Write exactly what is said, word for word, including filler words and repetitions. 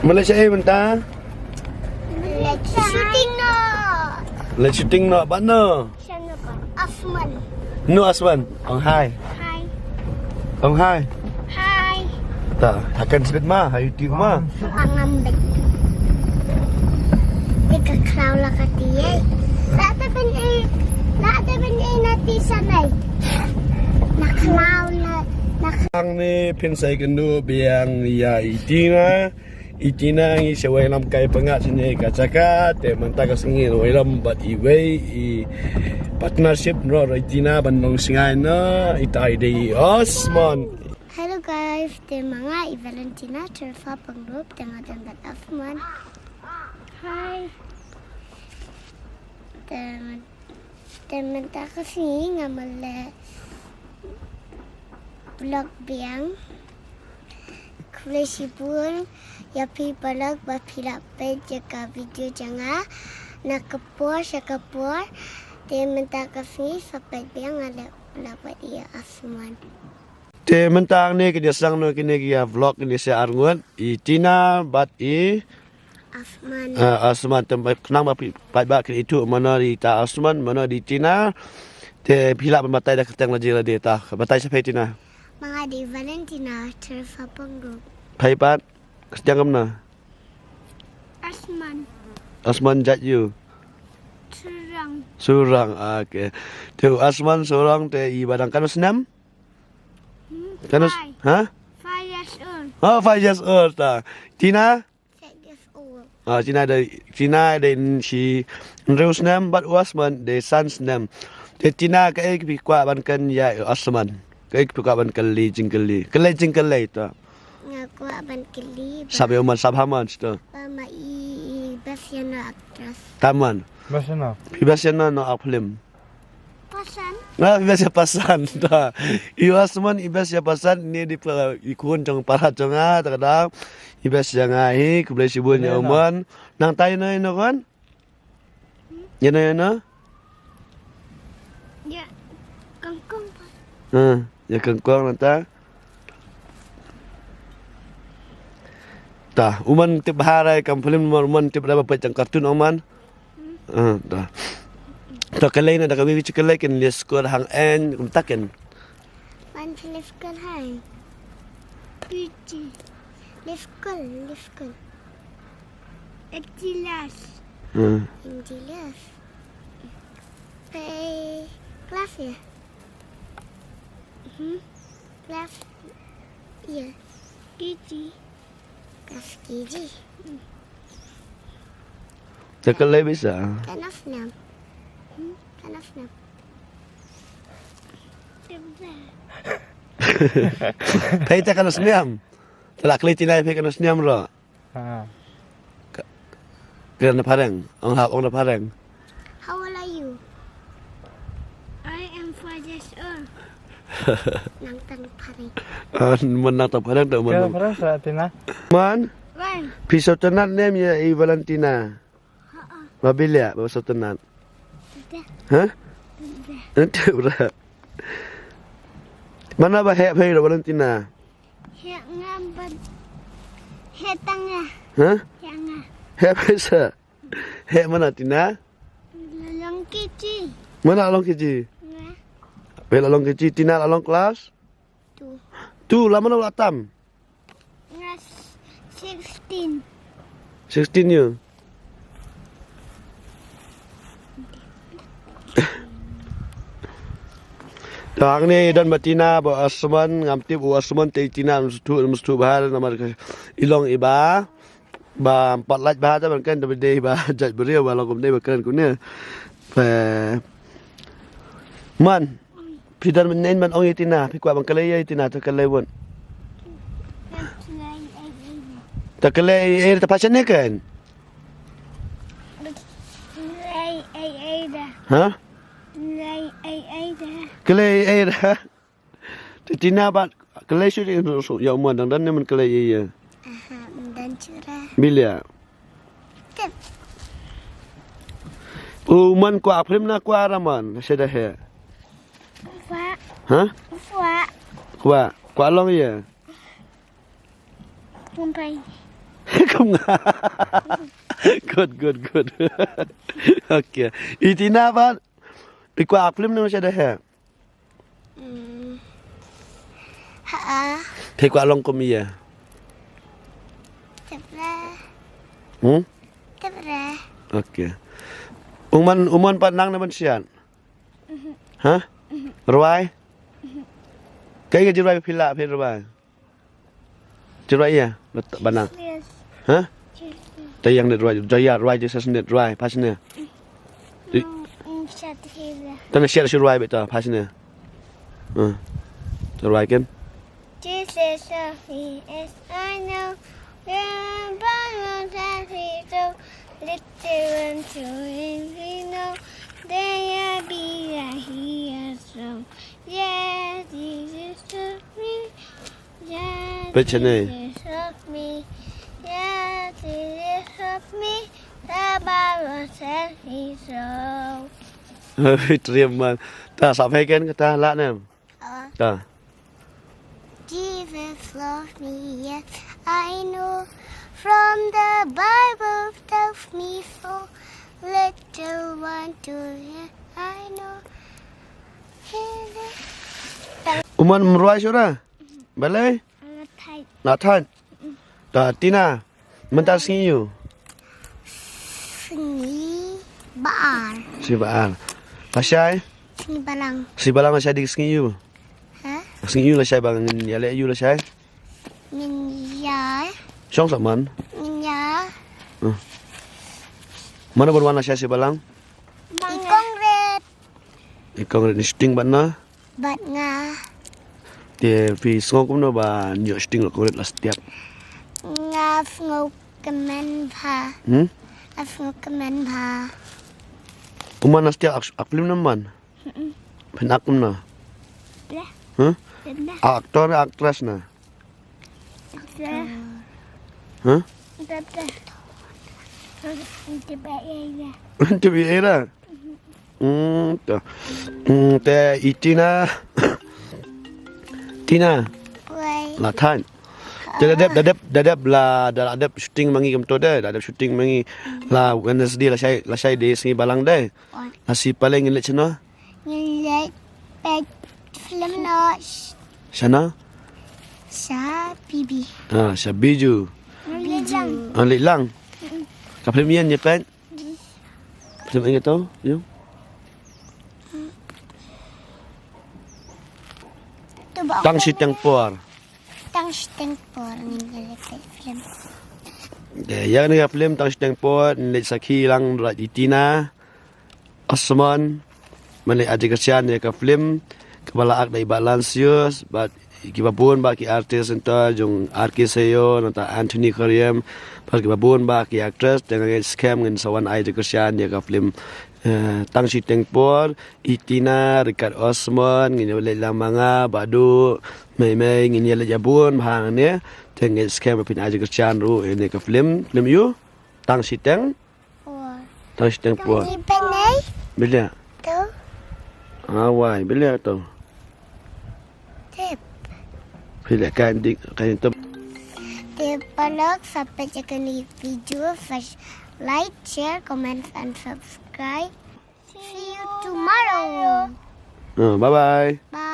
Malaysia eh mynta? Let's shooting no. Let's shooting no, but no. Siapa? Asman. No Asman. Ong hai. Hai. Ong hai. Hai. Ta, hakan sibit ma, hai YouTube ma. Angan bet. Ika klau la kati eh. La te ben eh. La te ben eh nati sanai. Na klau na. Na Ang ne phin sa ïakynduh biang ïa i Tina. I Tina ngi sa wai lam kai pyngngad sini ka jaka te mynta ka sngi wai lam bad iwei i partnership ro ro i Tina ban long sngai na i tai dei Osman. Hello guys, te manga i Valentina Terfa Pengrup tengah dan bad Osman. Hi. Te Te mynta ka sngi nga male vlog biang. Khublei shibun ïa phi paralok ba phi la peit ïa ka video jong nga. Na ka por sha ka por. Te mynta ka sngi sa peit biang nga le vlog bad ïa Asman. Te mynta hangne kin ïa sdang noh kine ki ïa vlog kine sa arngut. I Tina bad i Asman. Ah, Asman, te ba khnang ba phi paidbah kin ithuh mano dei ta Asman, mano dei Tina. Te phi lah ban batai da kyrteng lade lade ta. Batai shaphei Tina. Manga dei Valentina Terfa Pengrup. Phai pat. Kyrteng kumno? Asman. Asman jait ïu. Surang. Surang. Ah, okay. Te Asman Surang te i ba dang katno snem? Hmm? Katno s-, Five. Ha? Five years old. Oh, five years old ta. Tina? Six years old. Ah, Tina dei, Tina dei shi hynriew snem bad u Asman dei san snem. Te Tina kaei phi kwah ban kren ïa u Asman? Kaei phi kwah ban kylli jingkylli? Kylli jingkylli ta. Nga kwah ban kylli ba. Sap ïa u man, sap ha man shuh ta. Ba ma i, i best ïa na actress. Ta man. Best ïa na. Phi best ïa na na film. Pasan. Ah, phi best ïa pasan ta. I Asman i best ïa pasan ne dei pa i khun jong para jong nga ta ka dang. I best ïa nga hi, khublei shibun ïa u man. Nang tai na ïa na kan? Ïa na ïa na? Ïa kangkong pa. Ha, ïa kangkong nangta. Ta, u man tip bha rai kam film u man tip rai ba peit jong cartoon ong man. Ah, ta. Ta kylli na da ka wi wi kylli kin list score hang en kumta kin. Wan list score hang. P G. List score, list score. Etilas. Hmm. Etilas. Pe class ya? Hmm. Class ya. P G. Class K G. Te kylli bisa. Kan of nam. Hmm? Kan of nam. Pei te kan of nam. Te la kylli Tina pei kan of nam ro. Ha. Ka, ka na phareng. Ong hap ong na phareng. How old are you? I am four years old. Nang tang phareng. Ah, man nang tang phareng tu man. Ka phareng sa Tina. Man. Wan. Phi sngewtynnat ne em ïa i Valentina. Ha. Ba bilia ba sngewtynnat. Ha? Ente bra. Mana ba heh phi Valentina? Heh nga ban. Heh tang nga. Ha? Heh nga. Heh phi sa. Heh mana Tina? La long K G. Mana la long K G? Nga. Phi la long K G, Tina la long class? Two. Two, la mana la tam? Nga sixteen. Sixteen ïa. Tang ne don ba Tina ba Asman ngam tip u Asman te Tina mesti mesti bahar namar i long iba. Ba pat lait ba ta ban kren da ba dei ba jait briew ba long kumne ba kren kumne. Pe man phi don mynnin ban ong ïa Tina phi kwah ban kylli ïa Tina ta kylli won. Ta kylli ei ei ta passion ne kan. Ha? Kylli ei ei da. Te Tina ba kylli shu ïa u man dang dan ne man kylli ïa ïa. Aha, man dan chura. Bilia. Tip. U man kwah film na kwah raman sha da he. Kwah. Ha? Kwah. Kwah. Kwah long ïa. Kumpai. Kum nga. Good, good, good. Okay. Itina pat. Phi kwah act film ne shada he? Mm. Ha. Phi kwah long kum ïa? Tep re. Hmm? Tep re. Okay. U Mon, u Mon pat nang na ban siat. Ha? Rwai? Kaei ka jingrwai ba phi lah, phi rwai? Jingrwai ïa, ba nang. Yes. Ha? Yes. Te ïa ngi rwai, te ïa rwai, te sa snet rwai, phai snet. Te nang siat shuh rwai beit, phai snet. Ha. Te rwai ken. Jesus loves me, yes, I know. The Bible tells me so. Little one to him we know. There be a he is strong. Yes, Jesus loves me. Yes, peit shane. Jesus loves me. Yes, Jesus loves me. The Bible tells me so. Oi, triem man. Ta sa peit ken kata lah ne. Ta. Jesus loves me, yes, I know. From the Bible tells me so. Little one to him I know. U Mon, um rwai shuh re? Balei? Nga thait. Nga thait. Ta Tina. Mynta sngi aïu? Sngi ba ar. Sngi ba ar. Lashai? Sngi balang. Sngi balang lashai dei sngi aïu? Ha? Sngi aïu lashai ba ngin ïaleh aïu lashai? Ngin ïa. Shong sa man. Ngin ïa. Hmm. Mano ban wan lashai sngi balang? I Kong Red. I Kong Red, ngi shooting bad na? Bad nga. Te phi sngew kumno ba ngi ïoh shooting la Kong Red la step? Nga sngewkmen bha. Hmm? Nga sngewkmen bha. U Mon, na step ak, ak film na Man? Mm-mm. Phin ak kumno? Bleh. Huh? Bleh. Actor, actress na? Bleh. Huh? Bleh, bleh. Bleh, bleh. Bleh, bleh. Hmm, to. Hmm, te i Tina. Tina. Wei. La thait. Te da dep, da dep, da dep la, da la dep shooting ma ngi kumto de, da dep shooting ma ngi la Wednesday lashai, lashai dei sngi balang de. Wan. La shi paleng ngin leit shano? Ngin leit peit film noh. Shano? Sha Bibi. Ah, sha Biju. Biju. Ah, leit lang. Mm. Ka film ïa ngi peit. Film ïa to, ïa. Tang shiteng por. Tang shiteng por ngin ïa leit film. Te ïa kane ka film Tang shiteng por ngin leit sakhi lang bad i Tina Osmond. Ban leit ai jingkyrshan ïa ka film kaba la ak da i Bah Lansius bad kiba bun bah ki artist, nangta jong R K Seyo, nangta Anthony Karim, bad kiba bun bah ki actress, te nga ngeit skhem ngin sa wan ai jingkyrshan ïa ka film, eh, Tang shiteng por, i Tina, Richard Osmond, ngin ïa leit lang ma nga, Bah Duh, Mei Mei, ngin ïa leit ïa bun bha hangne, te nga ngeit skhem ba phin ai jingkyrshan ruh ïa kane ka film, film ïa u, Tang shiteng. Por. Tang shiteng por. Tang shiteng por. Balei? To. Ah, wai, balei to? Tip. Balei kan dik, kan to. Te paralok, sa peit ïa kane ka video, first like, share, comment and subscribe. See you tomorrow. Ah, bye bye. Bye.